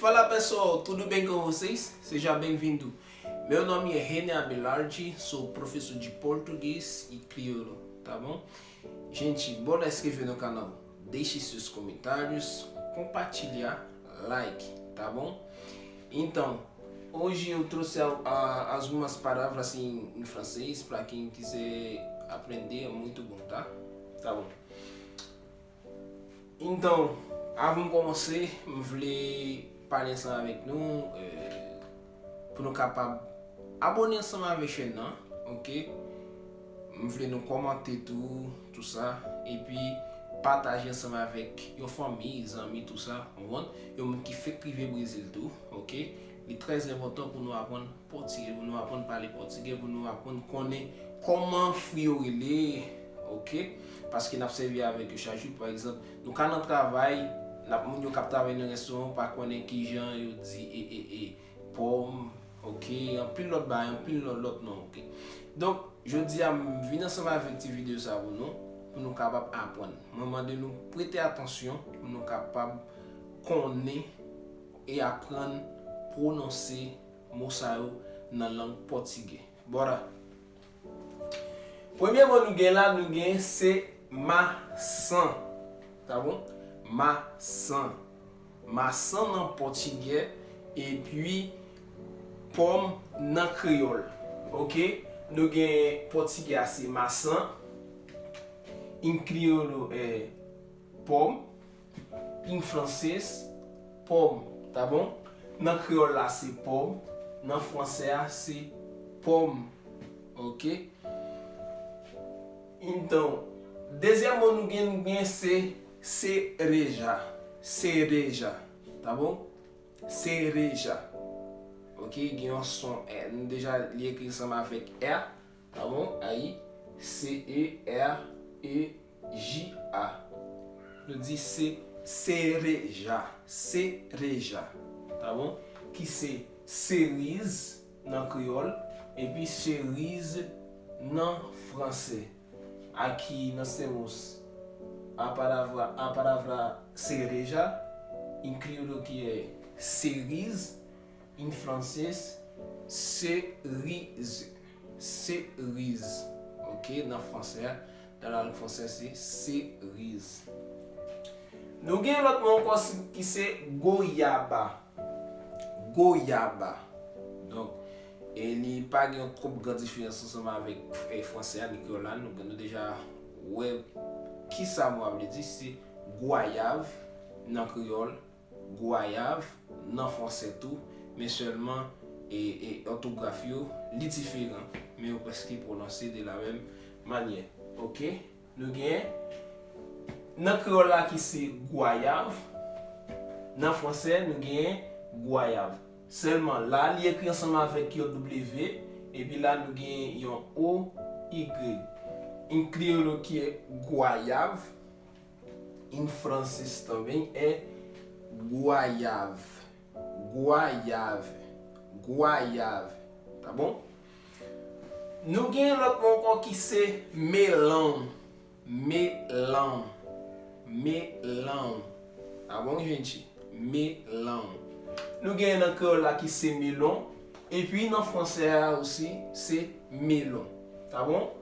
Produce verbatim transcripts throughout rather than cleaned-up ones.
Fala pessoal, tudo bem com vocês? Seja bem-vindo. Meu nome é René Abelardi, sou profesor de português e crioulo, tá bom? Gente, bora inscrever no canal, deixe seus comentários, compartilhar, like, tá bom? Então, hoje eu trouxe a- a- algumas palavras em, em francês para quem quiser aprender, é muito bom, tá? Tá bom. Então, avan m kòmanse, m vle pale ansanm avèk nou, eh, pou nou kapab abòne ansanm avèk chèn nan, oke? M vle nou kòmante tou, tou sa, epi pataje ansanm avèk yon fanmi, zanmi, tou sa, w konprann? Yon moun ki fèk rive Brezil tou, oke? Li trè enpòtan pou nou aprann pòtigè, pou nou aprann pale pòtigè, pou nou aprann konnen kòman fwi yo rele, oke? Paske n ap sèvi avèk yo chak jou. Pa egzanp, nou ka nan travay, n ap moun yo k ap travay nan restoran, pa konnen kijan yo di e, e, e, pòm, oke? Anpil lòt bagay, anpil lòt, lòt non, oke? Donk, jodi a, m vin ansanm avèk ti videyo sa pou nou, pou nou kapab aprann. Mwen mande nou prete atansyon pou nou kapab konnen e aprann pwononse mo sa yo nan lang pòtigè. Bora! Premye mo nou gen la, nou gen se maçã. Tá bom? Maçã. Maçã nan pòtigè, epi pòm nan kreyòl. Oke? Nou gen pòtigè a se maçã, em crioulo é pòm, em francês, pòm, tá bom? Nan kreyòl la se pòm, nan fransè a se pòm. Oke? Então, dezyèm mo nou gen, nou gen se cereja. Cereja, tá bom? Cereja. Oke, gen yon son è. Nou deja li ekri ansanm avèk è, tá bom? Aí, C E R E J A. Nou di se cereja, cereja, tá bom? Ki se seriz nan kreyòl, epi seriz nan fransè. Aqui nós temos a palavra, a palavra cereja, em crioulo que é cerise, em francês, cerise. Cerise. Oke, nan fransè a, nan lang fransè se cerise. Nou gen lòt mo ankò si- ki se goyaba. Goyaba. Donk, e li pa gen twòp gran diferans ansanm avèk, e, fransè a, ni kreyòl la. Nou, nou deja wè kisa mo a vle di, se gwayav nan kreyòl, gwayav nan fransè tou, men sèlman, e, e, òtograf yo, li diferan, men yo prèske pwononse de la menm manyè. Oke? Nou gen nan kreyòl la ki se gwayav, nan fransè nou gen gwayav. Sèlman la li ekri ansanm avèk yon W, epi la nou gen yon O Y. Em crioulo que é guayava, em francês também é guayava. Guayava. Guayava. Tá bom? Nou gen lòt mo ankò ki se melon. Melon. Melon. Tá bom, gente? Melon. Nou gen nan kreyòl la ki se melon. Epi nan fransè a osi, se melon. Tá bom?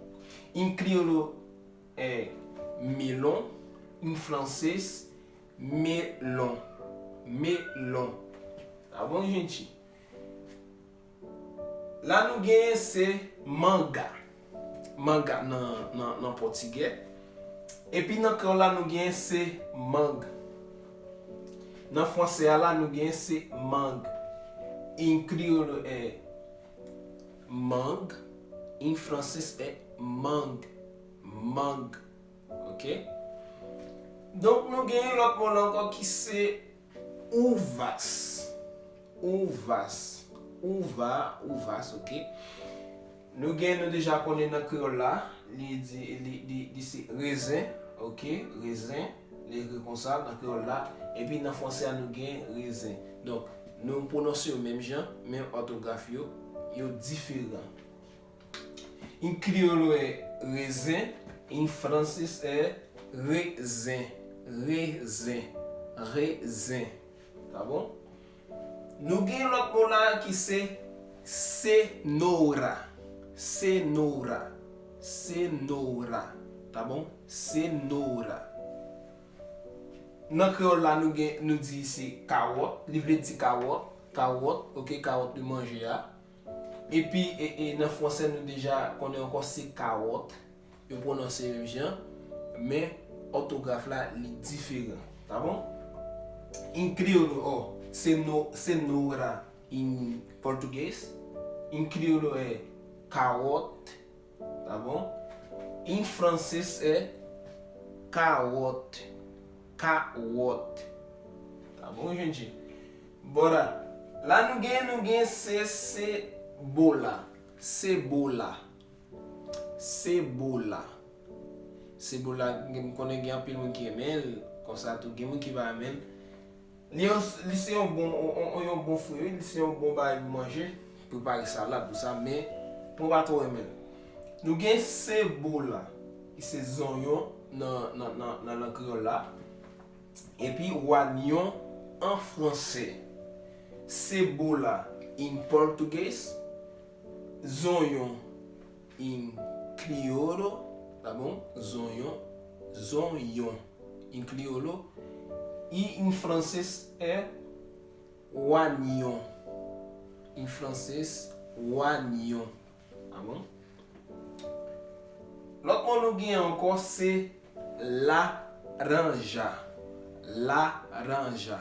Em crioulo é melon, em francês, melon. Melon. Tá bom, gente? La nou genyen se manga. Manga nan, nan, nan pòtigè. Epi nan kreyòl la nou genyen se mang. Nan fransè a la nou genyen se mang. Em crioulo é mang, em francês é mang. Mang. Oke? Donk nou genyen lòt mo la ankò ki se uvas. Uvas. Uva, uvas, oke? Nou gen, nou deja konnen nan kreyòl la, li di, li, li, li se rezen, oke? Rezen, li ekri konsa nan kreyòl la. Epi nan fransè a nou gen rezen. Donk, nou pwononse yo menm jan, men òtograf yo, yo diferan. Em crioulo é rezen, em francês é rezen, rezen, rezen. Tá bom? Nou gen lòt mo la ki se cenoura. Cenoura. Cenoura. Tá bom? Cenoura. Nan kreyòl la, nou gen, nou di se kawòt. Li vle di kawòt. Kawòt, ok, kawòt nou manje a. Epi, e, e, nan fransè, nou deja konnen ankò se kawòt. Yo pwononse menm jan, men òtograf la, li diferan. Tá bom? Em crioulo, ó, ceno-, cenoura em português. Em crioulo é kawòt, tá bom? Em francês é carotte, carotte. Tá bom, gente? Bora. La nou gen, nou gen se, cebola, cebola. Sebola. Sebola, gen, m konnen gen anpil moun ki renmen l, konsa tou gen moun ki pa renmen l. Li yon, li se yon bon, yon, yon, yon bon fwi, wi, li se yon bon bagay pou manje, prepare salad, tout sa, men mwen pa twò renmen l. Nou gen sebola, ki se zonyon nan, nan, nan, nan lang kreyòl la, epi wanyon an fransè. Sebola in pòtugèz, zonyon em crioulo, tá bom? Zonyon, zonyon em crioulo. E em francês é oignon. Em francês, oignon. Tá bom? Lòt mo nou gen ankò se laranja. Laranja.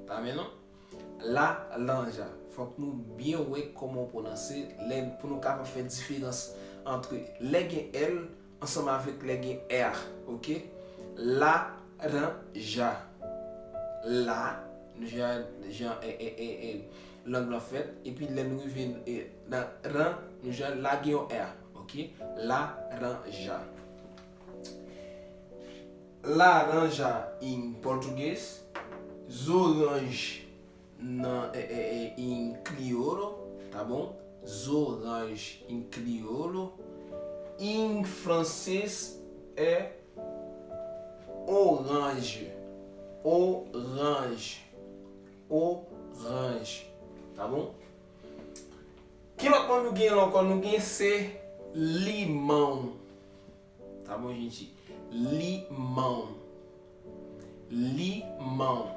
Tá vendo? Laranja. Fòk nou byen wè kòman w pwononse lè pou nou kapab fè diferans ant lè gen L ansanm avèk lè gen R, ok? Laranja. La, nou jan, jan, e, e, e, e, lang lan fèt, epi lè nou rive, e, nan ran, nou jan la gen yon R, ok? Laranja. Laranja em português, zoranj nan, e, e, e, em crioulo, tá bom? Zoranj em crioulo. Em francês é orange, orange, orange, tá bom? Ki lòt mo nou gen la ankò? Nou gen se limão. Tá bom, gente? Limão. Limão.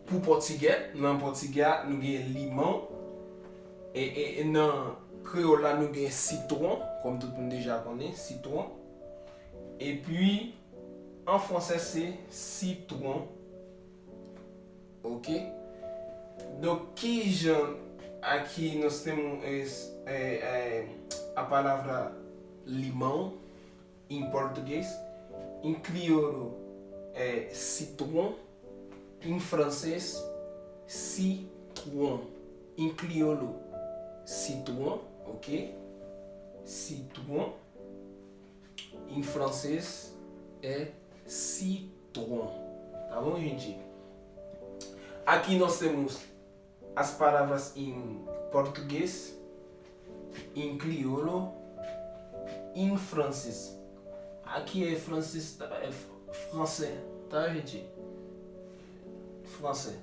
Pou pòtigè, nan pòtigè a, nou gen limão. E, e, e nan kreyòl la, nou gen sitwon, kòm tout moun deja konnen, sitwon. Epi, an fransè, se citron. Ok? Donk, kijan aqui nós temos es, é, é, a palavra limão em português, em crioulo é citron, em francês, citron, em crioulo, citron, ok? Citron. Em francês é citron. Tá bom, gente? Aqui nós temos as palavras em português, em crioulo, em francês. Aqui é francês, é f-, français, tá, gente? Français.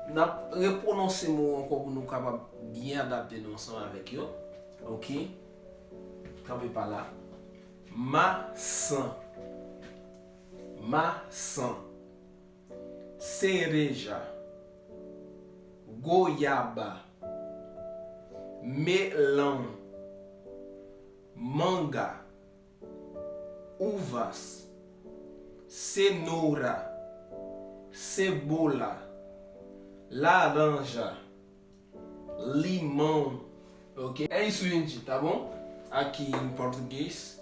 N ap repwononse mo ankò pou nou kapab byen adapte nou ansanm avèk yo. Ok? Kanpe pa la. Maçã. Maçã. Cereja. Goiaba. Melão. Manga. Uvas. Cenoura. Cebola. Laranja. Limão. Ok? É isso, gente, tá bom? Aqui em português,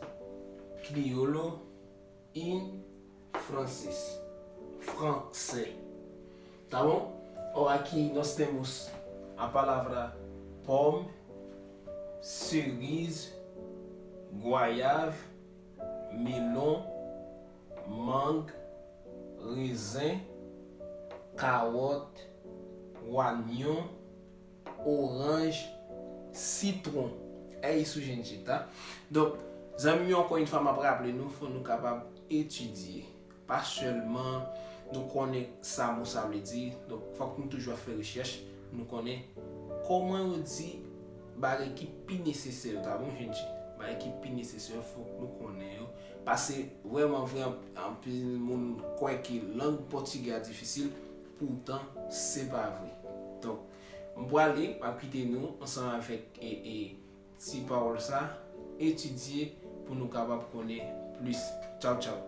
crioulo, em francês, français. Tá bom? Ó, aqui nós temos a palavra pomme, cerise, goiaba, melão, manga, raisin, carotte, oignon, oranj, sitwon. É isso, gente, tá? Donk, zanmi m yo, ankò yon fwa, m ap raple nou, fò nou kapab etidye. Pa sèlman, nou konnen sa mo sa vle di. Donk, fòk nou toujou ap fè rechèch pou nou konnen kòman yo di bagay ki pi nesesè yo, ta bon, Jenji? Bagay ki pi nesesè yo, fòk nou konnen yo. Paske vrèman vre, anpil moun kwè ke lang pòtigè a difisil, poutan, se pa vre. Donk, m prale, m ap kite nou ansanm avèk e, e, ti pawòl sa, etidye pou nou kapab konnen plis. Tchaw, tchaw.